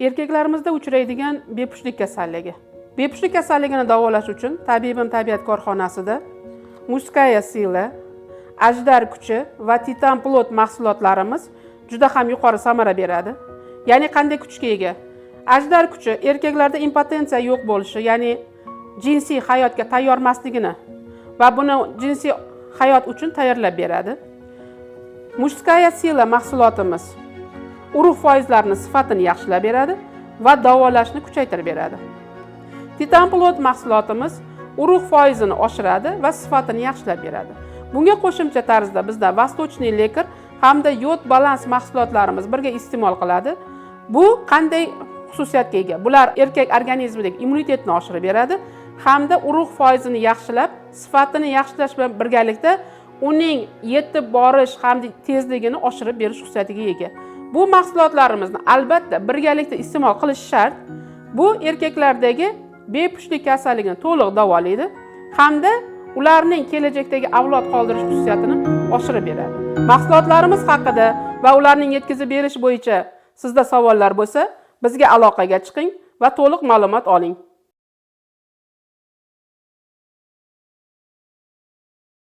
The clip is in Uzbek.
Erkaklarimizda uchraydigan bepushtlik kasalligi. Bepushtlik kasalligini davolash uchun Tabibim tabiat korxonasida Мужская сила, Ajdar kuchi va Titan Plot mahsulotlarimiz juda ham yuqori samara beradi. Ya'ni qanday kuchga ega? Ajdar kuchi erkaklarda impotensiya yo'q bo'lishi, ya'ni jinsiy hayotga tayyor emasligini va buni jinsiy hayot uchun tayyorlab beradi. Мужская сила mahsulotimiz urug' foizlarini sifatini yaxshilab beradi va davolashni kuchaytirib beradi. Titan Plot mahsulotimiz urug' foizini oshiradi va sifatini yaxshilab beradi. Bunga qo'shimcha tarzda bizda Восточный лекарь hamda Yod balans mahsulotlarimiz birga iste'mol qiladi. Bu qanday xususiyatga ega? Bular erkak organizmidagi immunitetni oshirib beradi hamda urug' foizini yaxshilab, sifatini yaxshilash bilan birgalikda uning yetib borish hamda tezligini oshirib berish xususiyatiga ega. Bu mahsulotlarimizni albatta birgalikda iste'mol qilish shart. Bu erkaklardagi bepushtlik kasalligini to'liq davolaydi hamda ularning kelajakdagi avlod qoldirish xususiyatini oshirib beradi. Mahsulotlarimiz haqida va ularning yetkazib berish bo'yicha sizda savollar bo'lsa, bizga aloqaga chiqing va to'liq ma'lumot oling.